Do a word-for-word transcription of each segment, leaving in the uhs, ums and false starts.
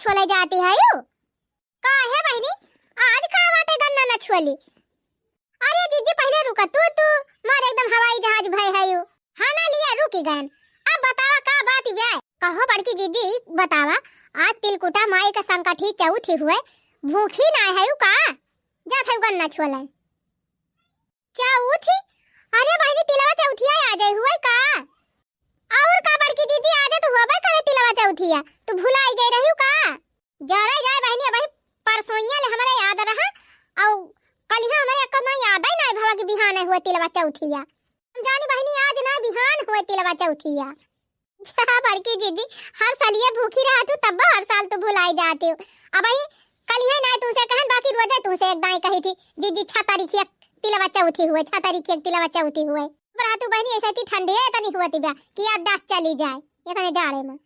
छोले जाती हयू? काहे बहिनी, आज का बाटे गन्ना न छोली? अरे जिज्जी, पहिले रुका तू, तू मारे एकदम हवाई जहाज भय हयू। हाँ ना लिया, रुकी गयन। अब बतावा का बात बा? कहो बड़की जिज्जी, बतावा, आज तिलकुटा माई का संकठी चौथी हुए, भूखी ना हयू का? जात हयू गन्ना छोले। चौथी? अरे बहिनी, तिलवा चौथिया आ जाई हुए का? और का बड़की जिज्जी, आज तो हुआ बा करे तिलवा चौथिया, तू भुलाई गई रही का? जरा जाए बहिनी, अबही परसोइया ले हमरा याद रहा, और कलिहा हमरा एको ना याद ही ना भवा कि बिहान हुए तिलवा चौथिया। हम जानी बहिनी, आज ना बिहान हुए तिलवा चौथिया। जा बड़की जिज्जी, हर साल ये भूखी रहा तू, तब हर साल तू भुलाई जाती हो। अबही कलिहा ना तुमसे कहन, बाकी रोजे तुमसे एक दाई कही थी, "जिज्जी, छह तारीख एक तिलवा चौथी हुए, छह तारीख एक तिलवा चौथी हुए।" अब रहा तू बहिनी, ऐसे इतनी ठंडी है, इतनी हुआ तिबा कि याददाश्त चली जाए इतने जाड़े में।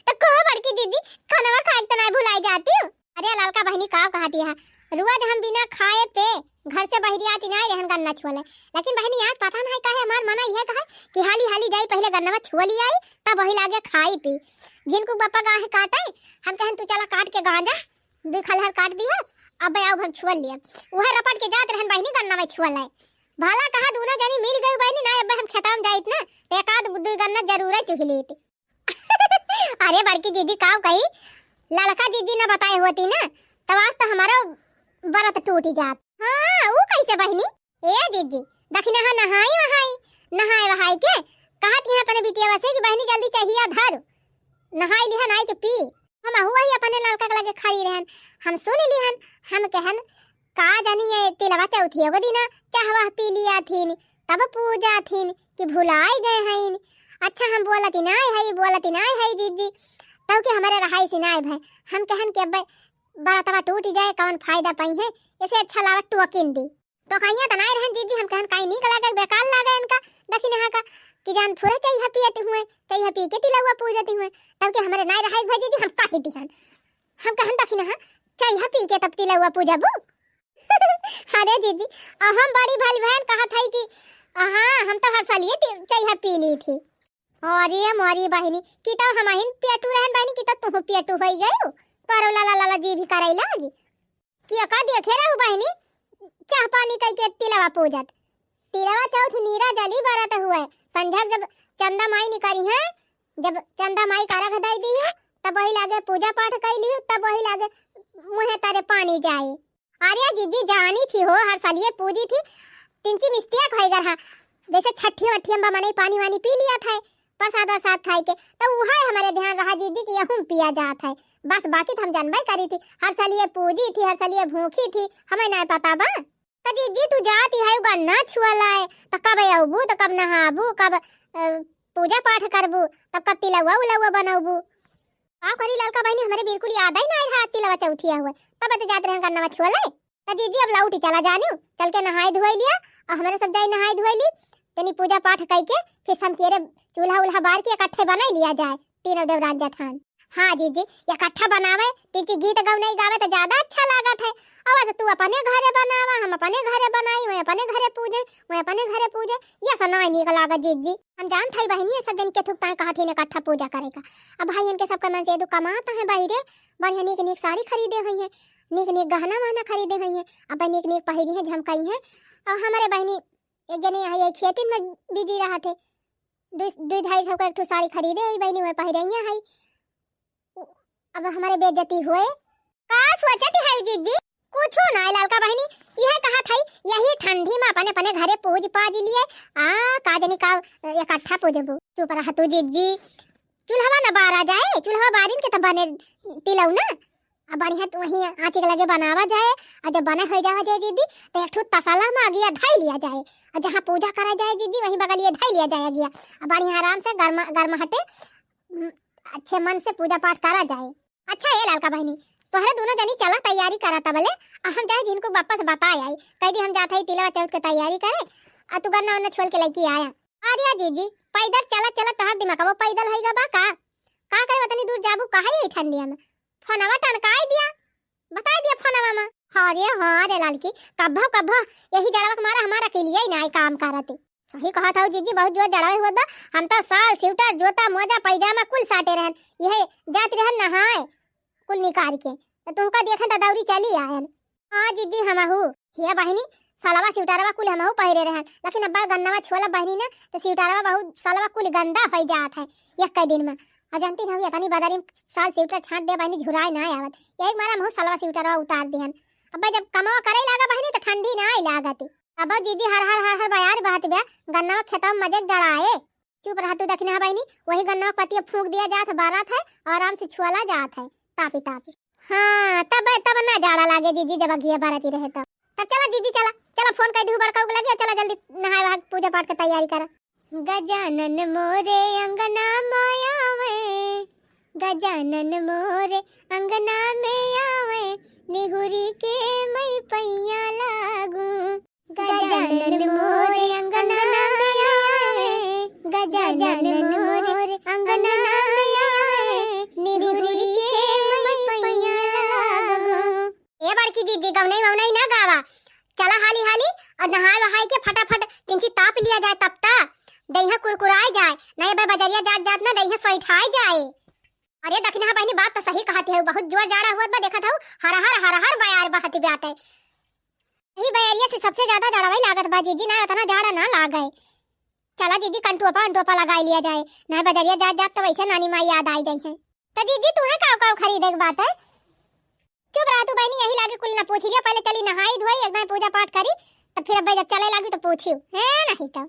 तो कहो बड़की जिज्जी, खानवा खाए के तो ना भुलाई जाती हो। अरे ललका बहिनी, का कहती है, रोज हम बिना खाए पे घर से बहिरी आती ना रहन गन्ना छोले, लेकिन बहिनी आज पता नहीं काहे हमार मना यह कहे कि हाली हाली जाई पहले गन्नवा छोली आई, तब वही लागे खाई पी। जिनको बापा गाहे काटे, हम कहन तू चला काट के गांजा, दू खलहर काट दिया, अब आओ हम छोल लिया। वह रपट के जात रहन बहिनी गन्नवा छोले। भला कहा दोनों जनी मिल गई बहिनी ना, अब हम खेतवा में जाइत ना, तो एक आध दू गन्ना जरूर चुहि लेती। अरे बड़की जिज्जी, काव कही, ललका जिज्जी न बताए होती ना, तब आज तो हमारा व्रत टूट जात। हाँ, ऊ कैसे बहिनी? ए जिज्जी, दखिनहा नहाई वहाई, नहाए वहाई के कहत यहाँ अपने बिटिया से कि बहिनी जल्दी चहिया धर, नहाई लिहन आई के पी। हम हुआ ही अपने ललका के लगे खड़ी रहन, हम सुन लिहन, हम कहन का जानी ये तिलवा चौथिया को दिना चाहवा पी लिया थीन, तब पूजा थीन कि भुलाई गए हईन। अच्छा हम बोलती नाय हई, बोलती नाय हई जिज्जी, तब कि हमारे रहाई से नाय भय। हम कहन कि अब बरातवा टूट जाए, कौन फायदा पाई है, इसे अच्छा लावा टोकिन दी। टोकाइया त नाय रहन जिज्जी, हम कहन काई नीक लागे, बेकार लागे इनका, दखिनहा का कि जान फुरे चहिया पियती हुए, चहिया पी के तिलवा पूजती हुए, तब कि हमारे नाय रहाई भय जिज्जी, हम कही दिहन। हम कहन दखिनहा, चहिया पी के तब तिलवा पूजबू? अरे जिज्जी, अ, हम बड़ी भल बहन कहत हई कि, अ, हाँ, हम तो हर साल ये ति-, चहिया पी ली थी। अरे मोरी बहिनी, कि तो हमहिन पेटू रहन बहिनी, कि तो तुहू पेटू होई गयू, तोरो लाला लाला जी भी करई लागी। कि एका देखे रहू बहिनी, चाह पानी कई के तिलवा पूजत। तिलवा चौथ नीरा जली बरत हुए, संझक जब चंदा माई निकरी हैं, जब चंदा माई का अर्घ दई दी है, तब वही लागे पूजा पाठ कई ली, तब वही लागे मुँहे तारे पानी जाए। अरे जिज्जी जानी थी हो, हर साल ये पूजी थी, तिनची mistake होई गर हा। जैसे छठी वठी में मनई पानी वानी पी लिया था, प्रसाद वरसाद खाई के, तो उहे हमारे ध्यान रहा जिज्जी कि यहूँ पिया जात है। बस बाकी तो हम जानबे करी थी, हर साल ये पूजी थी, हर साल ये भूखी थी, हमें ना पता बा। तो जिज्जी तू जाती है गन्ना छुआ लाए, तो कब अउबू, तो कब नहाबू, कब, अ, पूजा पाठ करबू, तब कब तिलौआ उलौआ बनौबू? का करी ललका बहिनी, हमरे बिल्कुल याद ही नाहीं रहा तिलवा चौथिया हुए। तब तो जात रहन गन्नवा छुअले। त जीजी अब लौटी चला जानियो, चल के नहाए धोए लिया, और हमरे सब जाई नहाए धोए ली। तनी पूजा पाठ कई के फिर हम केरे चूल्हा उल्हा बार के इकट्ठे बनाई लिया जाए, तीनों देवरान जेठान। हाँ जीजी, इकट्ठा बनावे, तीची गीत गौनई गावे तो ज्यादा अच्छा लागत है। अब ऐसे तू अपने घरे बनावा, हम अपने घरे बनाई, वह अपने घरे पूजे, वह अपने घरे पूजे, ये सब नाहीं नीक लागत जीजी। हम जानत हई बहिनी, ये सब जन के थुक ताए कहत हई इकट्ठा पूजा करे का। अब भाई इनके सबके मन से दू कमात हैं बहिरे, बढ़िया नीक नीक साड़ी खरीदे हुई हैं, नीक नीक गहना वहना खरीदे हुई हैं, अब नीक नीक पहिरी हैं, झमकई हैं। और हमारे बहिनी एक जने यहाँ यही खेती में बिजी रहा थे, दू, दू ढाई सौ का एक ठो साड़ी खरीदे है बहिनी, वह पहिरइया है। अब हमारे बेइज्जती हुए। का सोचत है जीजी? कुछो ना ललका बहिनी, यह कहा था यही ठंडी में अपने अपने घरे पूज पाज लिए। आ का जनी का इकट्ठा पूजबू। चुप रह तू जीजी, चूल्हवा न बारा जाए, चूल्हवा बारिन के तब बने तिलौना। अब बढ़िया तू वहीं आँची के लगे बनावा जाए, और जब बने हो जावा जाए जीजी, तो एक ठो तसला में अगिया धई लिया जाए, और जहाँ पूजा करा जाए जीजी, वहीं बगलिए धई लिया जाए अगिया। अब बढ़िया आराम से गर्मा गर्माहटे, हम्म, अच्छे मन से पूजा पाठ करा जाए। अच्छा ए ललका बहिनी, तोहरे दोनों जनी चला तैयारी करा तबले, आ हम जाए जिनको वापस बताए आई, कह दी हम जात हई तिलवा चौथ के तैयारी करे, आ तू गन्ना उन्ना छोल के लेके आया। अरे जीजी, पैदल चला चला तोहर दिमाग वो पैदल होई गा बा का? का करे उतनी दूर जाबू, कहा यही ठंडिया में? फोनवा टनकाई दिया, बताई दिया फोनवा में। हाँ रे, हाँ रे लालकी, कब्बो कब्बो यही जड़वा के मारा हमारा अकेलिया ही ना काम करते। तही कहत हऊ जीजी, बहुत जोर जड़ावे हुआ बा। हम तो साल, स्वेटर, जूता, मोजा, पैजामा कुल साटे रहन, यह जात रहन नहाए कुल निकाल के, तो तुमका देखन तो दौरी चली आयन। हाँ जीजी, हमहू। हे बहिनी, सलवा स्वेटरवा कुल हमहू पहिरे रहन, लेकिन अब्बा गन्नवा छोला बहिनी ना, तो स्वेटरवा बहुत सलवा कुल गंदा होइ जात है एक दिन में। और जानती हऊ, इतनी बदरी में साल स्वेटर छाट दे बहिनी, झुराए ना आवत। यही मारे हमहू सलवा स्वेटरवा उतार दिहन। अब्बा जब कमवा करे लागा बहिनी, तो ठंडी ना आई लागत। अब जीजी हर हर हर हर बयार बहत बा, गन्नवा खेतवा में मजे जड़ाए। चुप रह तू दखिनहा बहिनी, वही गन्नवा के पतिया फूंक दिया जात है, बारात है, आराम से छुअला जात है, तापी तापी। हाँ, तब, तब ना जाड़ा लागे जीजी, जब अगिया बरती रहे तब। तब चला जीजी, चला, चला, फोन कर दू बड़का के लगे, चला जल्दी नहाए वहाए, पूजा पाठ के तैयारी करा। गजानन मोरे अंगना में आवे, गजानन मोरे अंगना में आवे, निहुरी के मई पैया लागू। गजानन मोरे अंगना में आवे, गजानन मोरे अंगना में आवे, निहुरी के मई पैया लागू। ए बड़की जीजी, गवनई ववनई ना गावा, चला हाली हाली और नहाए वहाए के फटाफट तिनची ताप लिया जाए, तब ता देहिया कुरकुराए जाए, नहीं बे बजरिया जात जात ना देहिया सोइठाए जाए। अरे दखिनहा बहिनी, बात तो सही कहत हऊ, बहुत जोर जाड़ा हुआ बा, देखत हऊ हर हर हर हर बयार बहत बाटे। यही बयरिया से सबसे ज्यादा जड़वाई लागत बा जीजी, ना उतना जाड़ा ना लागे। चला जीजी, कंटोपा अंटोपा लगाई लिया जाए, ना बजरिया जात जात तो वैसे नानी माई याद आई जाई है। तो जीजी, तुहे काव काव खरीदे के बाटे? चुप रहा तू बहिनी, यही लागे कुल ना पूछ लिया, पहले चली नहाई धोई, एकदम पूजा पाठ करी, तो फिर अब जब चले लागी तो पूछियो, है नहीं तो।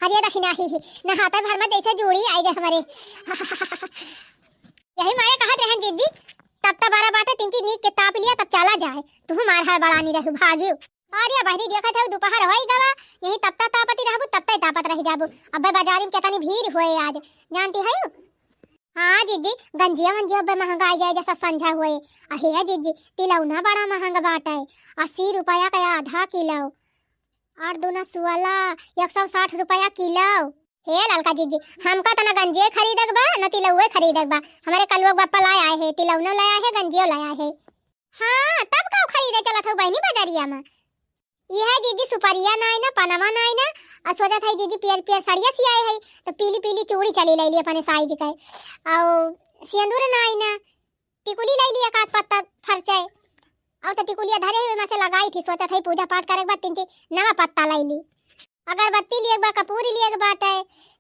अरे दखिनहा, नहाते भर में जैसे जूड़ी आई गए हमारे। यही मारे कहत रहन जीजी, तब तब बारा बाटे, तिनची नीक के ताप लिया, तब चला जाए। तू मार हड़बड़ानी रहू, भागियो। अरे बहिनी, देखत हऊ, दोपहर होई गवा, यही तपता तापती रहबू, तपते तापत रह जाबू। अबे बाजारी में केतनी भीड़ होए आज, जानती हऊ? हाँ जीजी, गंजिया वंजिया अबे महंगाई जाए जैसा संझा होए। अहे जीजी, तिलौना बड़ा महंग बाटे, अस्सी रुपया का आधा किलो, आठ दूना सोलह, एक सौ साठ रुपया किलो। हे ललका जीजी, हमका त ना गंजिये खरीदे के बा, ना तिलौए खरीदे के बा। हमारे कलुआ के बापा लाए आए है, तिलौनो लाए आए है, गंजियो लाए आए है। हाँ, तब का खरीदे चलत हऊ बहिनी बजरिया में? यह जीजी सुपरिया नाई ना, पनवा नाई ना, आ सोचत हई जीजी पियर पियर सड़िया सियाए हई, तो पीली पीली चूड़ी चली लैली अपने साइज के, और सिंदूर नाई ना, टिकुली लैली एक आध पत्ता फरचै, और तो टिकुलिया धरे हुए में से लगाई थी, सोचत हई पूजा पाठ करे के बाद तिनची नवा पत्ता लैली, अगरबत्ती लिए के बा, कपूर लिए के बाटे,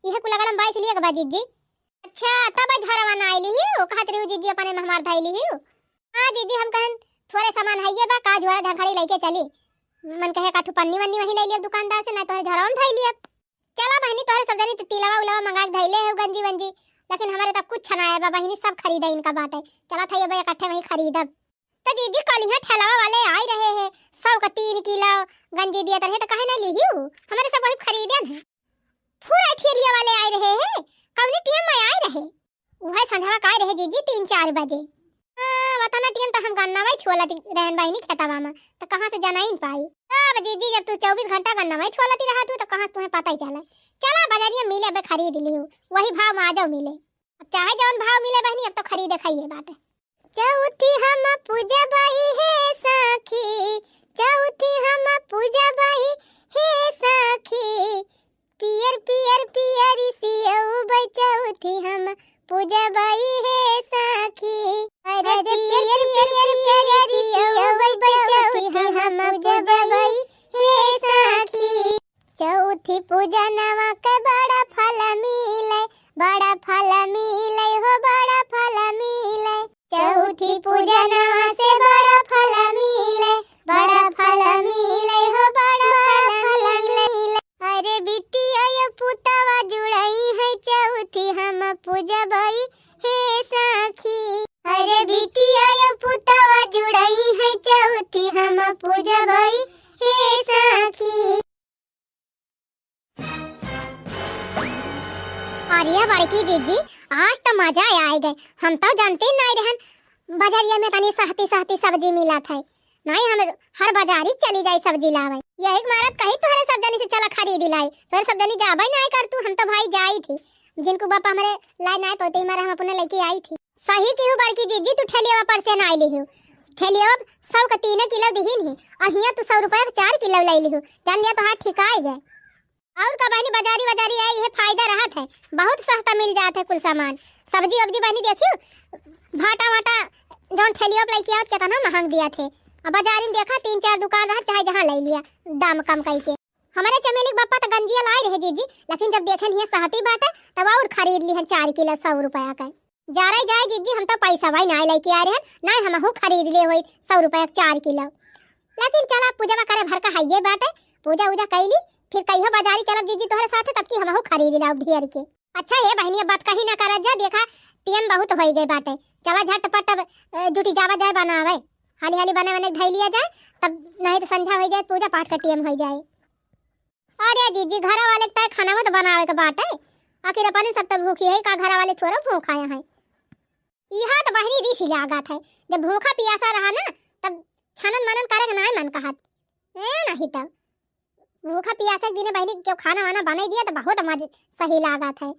यह कुल अगड़म बाइस लिए के बा जीजी। अच्छा, तब झरवा ना आइली ही, ओ कहत रही जीजी अपने में हमार धैली ही। हाँ जीजी, हम कहन थोरे सामान हइये बा, का झोरा झंखड़ी लइके चली? मन कहे काठू पन्नी वन्नी वहीं ले लिया दुकानदार से, ना तोहरे झरवा में धई लिया। चला बहिनी, तोहरे सब जनी तो तिलवा उलवा मंगा के धइले है गंजी वंजी, लेकिन हमारे तब कुछ ना आया बा बहिनी, सब खरीदे इनका बाटे। चला था ये बा इकट्ठे वहीं खरीदब। तो जीजी कल यहाँ ठेलवा वाले आए रहे हैं, सौ का तीन किलो गंजी दिया रहे, तो कहे ना लिही हूँ, हमारे सब वही खरीदे हैं। पूरा ठेलिया वाले आए रहे हैं, कौनी टीम में आए रहे? वह संझवा का रहे जीजी, तीन चार बजे। हाँ, वतना टीम तो हम गन्ना वही छोला रहन बहिनी खेतवा में, तो कहाँ से जनाइन पाई? अब जीजी, जब तू चौबीस घंटा गन्ना वही छोलती रहा तू, तो कहाँ से तुम्हें पता ही चला? चला बजरिया मिले, अबे खरीद लियो, वही भाव में आ जाओ मिले। अब चाहे जौन भाव मिले बहिनी, अब तो खरीदे खाइए बाटे। चौथी हम पूजबई हे सखी, चौथी हम पूजबई हे सखी, पियर पियर पियरी सियौबै चौथी हम पूजबई हे सखी। अरे पियर पियर पियरी सियौबै चौथी हम पूजबई हे सखी। चौथी पूजनवा के बड़ा फल मिले, बड़ा फल मिले हो, बड़ा फल मिले। चौथी पूजनवा से बड़ा फल मिले, बड़ा फल मिले हो, बड़ा फल मिले। अरे बिटिया यो पुतवा जुड़ई है चौथी हम पूजबई हे सखी। अरे बिटिया यो पुतवा जुड़ई है चौथी हम पूजबई हे सखी। अरे बड़की जीजी, आज तो मजा आए गए। हम तो जानते नहीं रहन बजरिया में तनी सहती सहती सब्जी मिलत है। नहीं, हम हर बजारी चली जाई सब्जी लावे। यही मारत कही तोहरे सब जनी से चला खरीदी लाई। तोहरे सब जनी जाबे नहीं कर तू, हम तो भाई जाई थी। जिनको बापा हमरे लाए नहीं पौते, मारे हम अपने लेके आई थी। सही की हूँ बड़की जीजी, तू ठेलिया पर से ना लिहू। ठेलियो सौ का तीने किलो दिहिन ही, और हियाँ तू सौ रुपया के चार किलो लइ लिहू। जान लिया तोहार ठिकाई गए। और का बहिनी, बाजारी बाजारी है, इहे फायदा रहत है, बहुत सस्ता मिल जात है कुल सामान। सब्जी वब्जी बहिनी देखियो, भाटा वाटा जौन ठेलियो पे लइके आवत, केतना महंग दिया थे। अब बाजारी में देखा, तीन चार दुकान रहत, चाहे जहाँ लइ लिया, दाम कम कइ के। हमरे चमेली के बप्पा त गंजिया लाए रहे जीजी, लेकिन जब देखेन हियाँ सहती बाटे, तब और खरीद लिहन चार किलो सौ रुपया के। जा रही जाए जीजी, हम तो पैसा भाई नाय लइके आए रहन, नाय हमहू खरीद ले होई सौ रुपया के चार किलो। लेकिन चला, पूजवा करे भर का हइये बाटे, पूजा उजा कइली, फिर कहियो बाजारी चलब जीजी तोहरे साथे, तब की हमहू खरीद लाउब ढेर के। अच्छा हे बहिनी, अब बात कहीं ना करत जा, देखा टेम बहुत होइ गए बाटे, चला झटपट अब, अ, जुटी जावा जाए बनावे, हाली हाली बने बने धइ लिया जाए, तब नहीं तो संझा होइ जाए, पूजा पाठ का टेम होइ जाए। अरे जीजी, घर वाले के ताई खाना तो बनावे के बाटे, आखिर अपने सब तो भूखी है का, घर वाले थोड़ा भूखा है। इहा तो बहिनी रीस लागत है, जब भूखा पियासा रहा ना, तब छनन मनन करे के नाय मन कहत। ए नहीं तो भूखा पियासा के दिने बहिनी केहू खाना वाना बनाई दिया तो बहुत मज-, सही लागत है।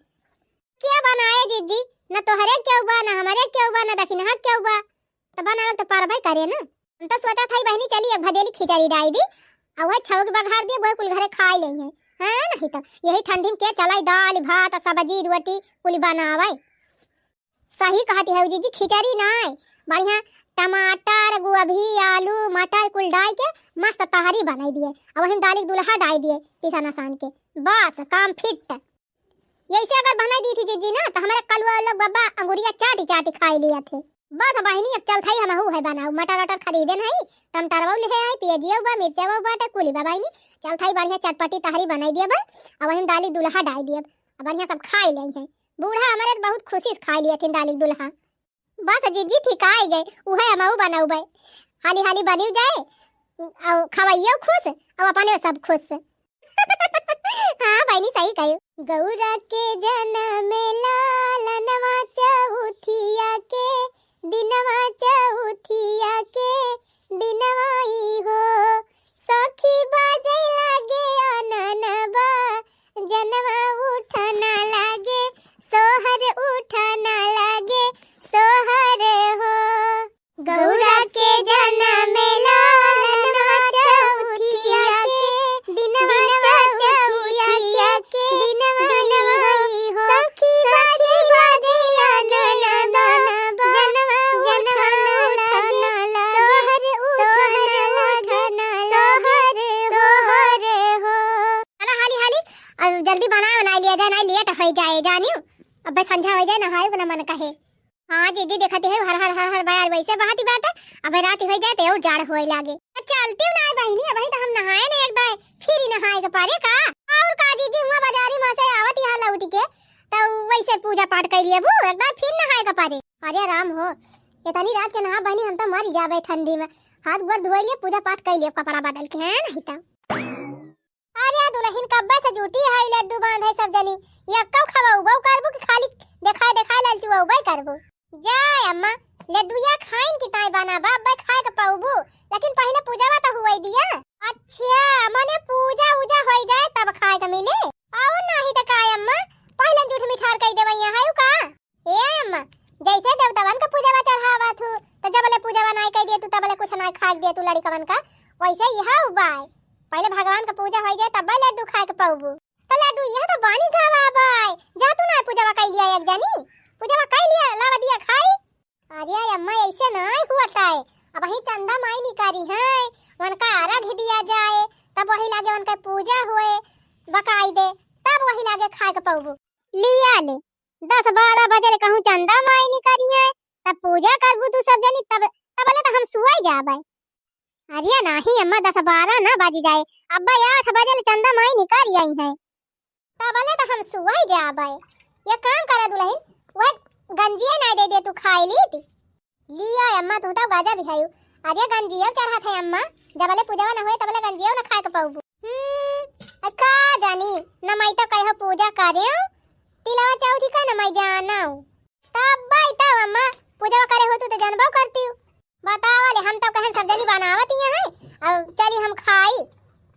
क्या बनाए जीजी, न तोहरे केहू बा, न हमरे केहू बा, न दखिनहा केहू बा, तो बनावे तो परबे करे ना। हम तो सोचा था बहिनी चली एक भदेली खिचड़ी डाई दी, और वह छौक बघार दिए, वह कुल घरे खाई लेइहैं। हाँ नहीं तो यही ठंडी में के चलाई दाल भात सब्जी रोटी कुल बनावे। सही कहती है जीजी, खिचड़ी नाय, बढ़िया टमाटर, गोभी, आलू, मटर कुल डाई के मस्त तहरी बनाई दिए, अब वही दाली के दुल्हा डाई दिए पिसान असान के, बस काम फिट। यैसे अगर बनाई दी थी जीजी ना, तो हमारे कलुआ लोग बाबा अंगुरिया चाटी चाटी खाई लिया थे। बस बहिनी, अब चलत हई हमहू है बनाऊ, मटर वटर खरीदे नहीं, टमाटरवा लिहे है, पियजिया बा, मिर्चा बा, बाटे कुली बा बहिनी। चलत हई बढ़िया चटपटी तहरी बनाई दिया बा, अब वही दाली दुल्हा डाई दिया, अब बढ़िया सब खाई लेइहैं। बूढ़ा हमारे तो बहुत खुशी से खाई लिया थे दाली दुल्हा। बस जीजी, ठिकाई गए, उहे हमहू बनउबे। हाली हाली बनिउ जाए, और खवइयो खुश, और अपने सब खुश। हाँ बहिनी, सही कही। गौरा के जनम लालनवा चौथिया के दिनवा, चौथिया के दिनवा ई हो। सखी बाजे लागे अननवा, जनवा उठना लागे, सोहर उठना लागे, सोहर हो। गौरा के जनम लालनवा चौथिया के दिनवा, चौथिया के दिनवा ई हो। सखी बाजे बाजे अननवा, जनवा उठना लागे, सोहर उठना लागे, सोहर हो। चला हाली हाली, अब जल्दी बना, बना लिया जाए, ना लेट होइ जाए जानियो। अब संझा होइ जाए, नहाए के ना मन कहे। हाँ जीजी, देखत है हर हर हर हर बयार वैसे बहती बाटे। अब रात होइ जाए तो और जाड़ होए लागे। चलती हूँ ना बहिनी, अबही तो हम नहाए ना, एक दाए फिर ही नहाए के परे का। और का जीजी, हुआ बाजारी में से आवत यहाँ लौट के, तो वैसे पूजा पाठ कर लिए बू, एक दाए फिर नहाए के परे। अरे राम हो, इतनी रात के नहा बहिनी, हम तो मर जाबे ठंडी में। हाथ गोड़ धोए लिए, पूजा पाठ कर लिए, कपड़ा बदल के, है नहीं तो। अरे दुलहिन, कब्बे से जुटी है लड्डू बांधे सब जनी, ये कब खवाउबो करबू कि खाली देखाए देखाए लालचुआउबे करबू? जाए अम्मा, लड्डुया खाइन की ताई बना बा, अब्बे खाए के पाउबू, लेकिन पहले पूजावा तो हुए दिया। अच्छा, मने पूजा उजा होई जाए तब खाए के मिले? और नहीं तो काय अम्मा, पहले जूठ मिठार कई देवे यहाँ है का? ए अम्मा, जैसे देवतवन का पूजावा चढ़ावा थू, तो जबले पूजावा नाई कई दे तू, तबले कुछ नाई खाए दे तू लड़िकवन का, वैसे यह उबाय। पहले भगवान का पूजा होई जाए, तब लड्डू खाए के पाउबू। तो लड्डू, यह तो बानी गावा बाय, जा तू ना पूजावा कई लिया एक जनी, पूजावा कई लिया, लावा दिया खाई। अरे अम्मा, ऐसे नाई हुआ ताए, अब वही चंदा माई निकारी है, उनका अर्घ दिया जाए, तब वही लागे उनका पूजा होए, बकाई दे, तब वही लागे खाए के पाउबू। लिया ले, दस बारह बजे ले कहूँ चंदा माई निकारी है, तब पूजा करबू तू सब जनी, तब, तबले तो हम सुआई जाबे। अरे नाही अम्मा, दस बारह ना बाजी जाए, अब्बे आठ बजे ले चंदा माई निकारी आई है। तबले तो हम सुआई जाबे। ये काम करा दुलहिन, वह गंजिया ना दे दे तू खाए ली थी। लियो अम्मा, तू तो गजब है। अरे गंजियो चढ़ा थे अम्मा, जबले पूजावा ना होए तबले गंजियो ना खाए के पाउबू। हम्म, अ का जानी, न माई तो कहो पूजा करे, तिलवा चौथी का न माई जानो। तब बाई तब अम्मा, पूजावा करे हो तू तो जानबो करती हूँ। बतावा ले, हम तो कहन सब जनी बनावत ही हैं, अब चली हम खाई।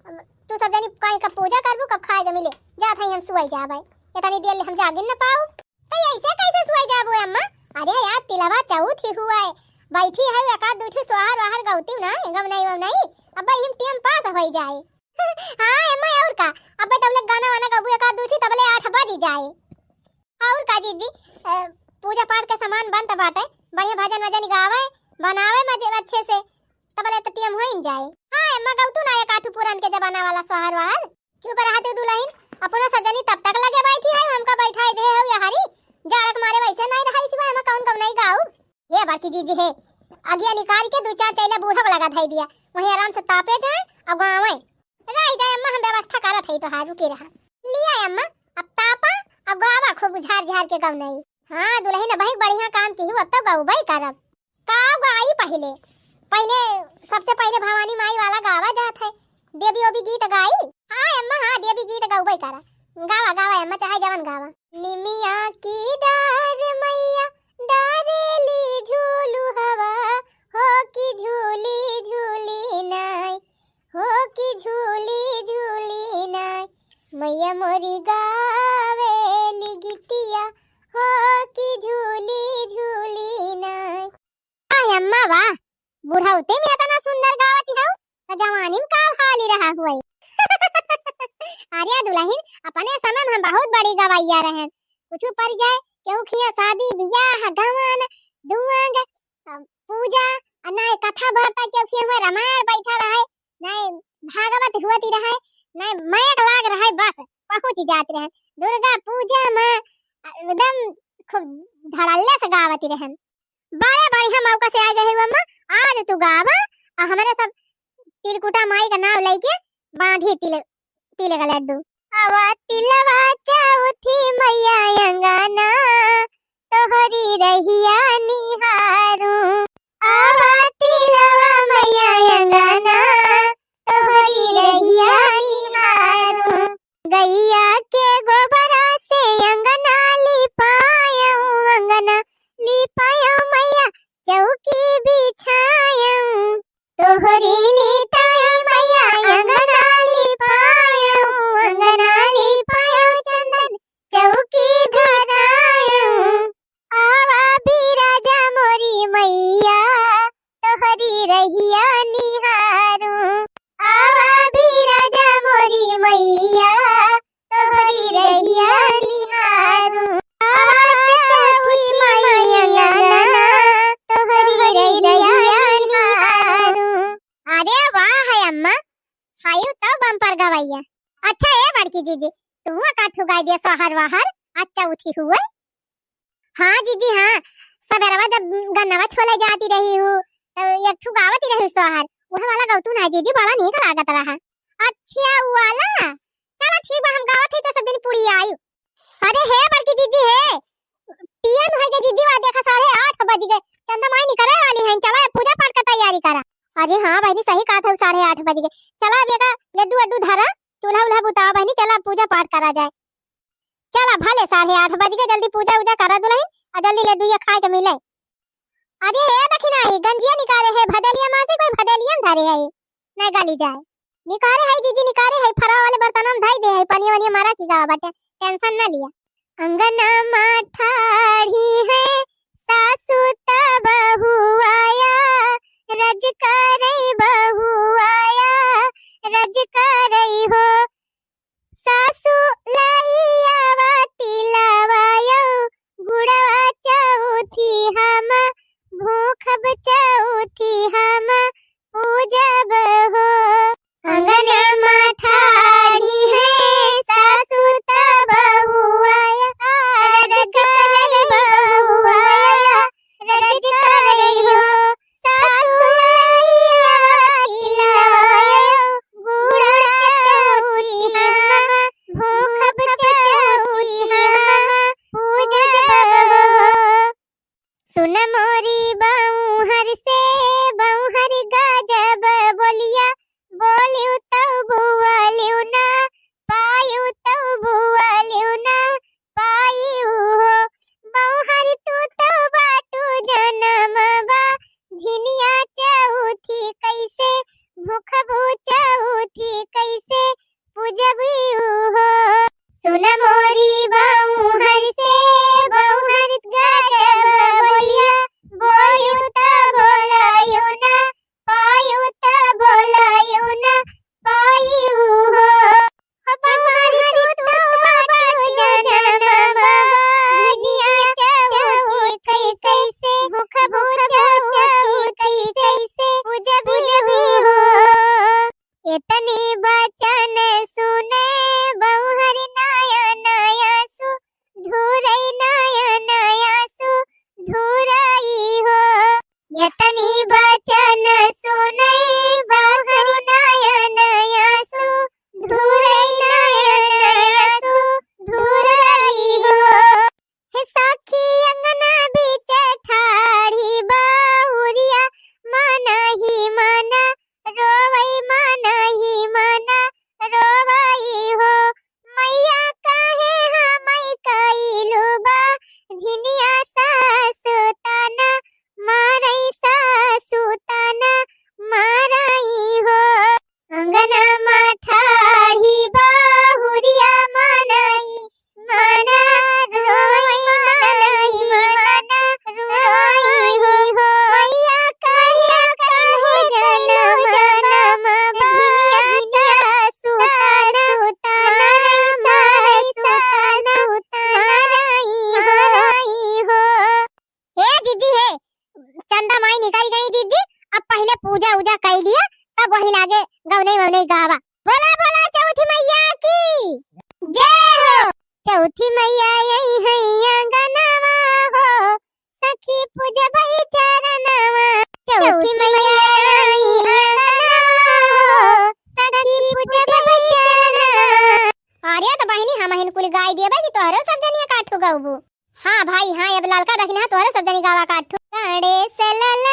अब तू सब जनी काई कब पूजा करबू, कब खाए के मिले, जात हई हम सुआई जाबे। इतनी देर ले हम जागिन न पाऊ। तो ऐसे कैसे सुआई जाबू अम्मा? अरे यार, तिलवा चौथ ही हुआ है, बैठी है, एकाध दूठी सोहर वाहर गौती ना, गवनाई ववनाई, अब भाई हम टेम पास होइ जाए। हाँ अम्मा, और का, अब तब ले गाना वाना गबू एकाध दूठी, तब ले आठ बजी जाए। और का जीजी, अ, पूजा पाठ के सामान बनत बाटे, बढ़िया भजन वजन गावे, बनावे मजे अच्छे से, तब ले तो टेम होइन जाए। हाँ अम्मा, गौतू ना एकाठू पुरान के जमाना वाला सोहर वाहर। चुप रहा तू दुलहिन, अपना सब जनी तब तक लगे बैठी है, हमका बैठाई दे हो यहारी, जाड़क मारे वैसे नहीं रहा, इसी बार हम कौन गवनाई गाऊ। हे बड़की जीजी हे, अगिया निकाल के दू चार चैला बूढ़ा को लगा धई दिया, वहीं आराम से तापे जाए और गावे। रह जाए अम्मा, हम व्यवस्था करत है तोहार, रुकी रहा। लिया अम्मा, अब तापा और गावा खूब झार झार के गवनाई। हाँ दुलहिन, अब ही बढ़िया काम की हूँ, अब तो गौबई करब। का गाई पहिले? पहिले, सबसे पहिले भवानी माई वाला गावा जात है, देवी ओवी गीत गाई। हाँ अम्मा, हाँ, देवी गीत गौबई करा। गावा, गावा अम्मा, चाहे जवन गावा। निमिया की डार मैया डारेली झूलू हवा, हो की झूली झूली नाय, हो की झूली झूली नाय, मैया मोरी गावेली गीतिया, हो की झूली झूली नाय। वाह अम्मा वाह, बुढ़ौती में इतना सुंदर गावत हौ, तो जवानी में का हाली रहा हुई। अरे दुलहिन, अपने समय में हम बहुत बड़ी गवैया रहन। कुछ पड़ जाए, केहू खिया शादी, बियाह, गवन, दुआंग, अ, पूजा, अ, ना कथा वार्ता, केहू खिया हुआ रामायण बैठा रहे, ना भागवत हुअती रहे, ना माइक लाग रहे, बस पहुँच जात रहे। दुर्गा पूजा में, अ, एकदम खूब धड़ल्ले से गावती रहन। बड़े बढ़िया मौका से आ गए हो अम्मा, आज तू गावा, आ हमरे सब तिलकुटा माई का नाव लेके बांधी तिल, तिल का लड्डू। आवा तिलवा चौथी मैया अंगना, तोहरी रहिया निहारू। आवा तिलवा मैया अंगना, तोहरी रहिया निहारू। गैया के गोबरा से अंगना लिपायऊ, अंगना लिपायऊ मैया चौकी बिछायऊ। तोहरी नीताई मैया अंगना लिपायऊ, अंगना लिपायऊ चंदन चौकी धरायऊ। आवा बिराजा मोरी मैया, तोहरी रहिया निहारू। आवा बिराजा मोरी मैया, तोहरी रहिया निहारू। आवा चौथी मैया ना, तोहरी रहिया निहारू। अरे वाह है अम्मा, हायू तो बम्पर गवैया। अच्छा ए बड़की जीजी, तू का ठुकाई दिया सोहर वाहर, अच्छा उठी हुए। हाँ जीजी हाँ, सबेरवा जब गन्नवा छोले जाती रही हूँ, तो एक ठू गावती रही सोहर, वह वाला गौतू ना जीजी, बड़ा नीक लागत रहा। अच्छा, उ वाला? चला ठीक बा, हम गावत हई तो सब दिन पूरी आई। अरे हे बड़की जीजी हे, टीएम होइ गए जीजी, वा देखा साढ़े आठ बज गए, चंदा माई निकरे वाली हैं, चला अब पूजा पाठ का तैयारी करा। अरे हाँ बहिनी, सही कहा था, साढ़े आठ बज गए। चला अब एका लड्डू वड्डू धरा, चूल्हा उल्हा बुतावा बहिनी, चला अब पूजा पाठ करा जाए। चला, भले साढ़े आठ बज गए, जल्दी पूजा उजा करा दुलहिन, और जल्दी लड्डू ये खाए के मिले। अरे हे दखिनाही, गंजिया निकारे है भदेलिया मा से, कोई भदेलिया में धरे है, नहीं गली जाए। निकारे है जीजी, निकारे है, फरा वाले बर्तन में धई दे है, पनिया वनिया मारा की गावा बाटे, टेंशन ना लिया। अंगना मा ठाढ़ी है सासू त बहुआया, रज करई बहुआया, रज करई हो। सासू लइयावा तिलवा यौ, गुड़वा चौथी हम भूखब चौथी हम पूजब हो। अंगन मा ठाढ़ी है सासू त बहुआ, रज करई बहुआ, रज करई हो। सासु लइया तिलवा यौ, गुड़ा चौथी हम, भूखब चौथी हम, पूजब हो। सुन मोरी बउहर से, बउहर गजब बोलिया, बोलिउ तउ बुआलिउ ना, पाइउ तउ बुआलिउ ना, पाइउ हो। बउहर तू तउ बाटू जनम बा, झिनिया चउथी कइसे, भूखबू चउथी कइसे, पूजबू हो। सुन मोरी बउहर से, बउहर गजब बोलिया, बोलिउ त तनी बचन सुनई बहरी नयन आंसू ढूरई नयन आंसू ढूरई हो। हे सखी अंगना बीच ठाढ़ी बहुरिया मन ही मन रोवई मन ही मन रोवई हो। मैया काहे हमई कइलू बा झिनिया सासु ताना मारई सासु ताना मारई हो। अंगना मा ठाढ़ी बहुरिया मनई मन रोई मनई मन रोई हो। मैया काहे काहे जनम जनम झिनिया सासु ताना मारई सासु ताना मारई हो। हे जीजी हे, चंदा माई निकल गई जीजी, अब पहिले पूजा उजा कई लिया, तब वही लागे गवनई ववनई गावा। बोला बोला चौथी मैया की जय हो। चौथी मैया आई है आंगनवा हो, सखी पूजबई चरणवा। चौथी मैया आई आंगनवा हो, सखी पूजबई चरणवा। अरे तो बहिनी, हमहिन कुल गाई देबे कि तोहरो सब जनिया काठू गउबू। हाँ भाई हाँ, अब ललका दखिनहा तोहरो सब जनी गावा काठू। गणेश लल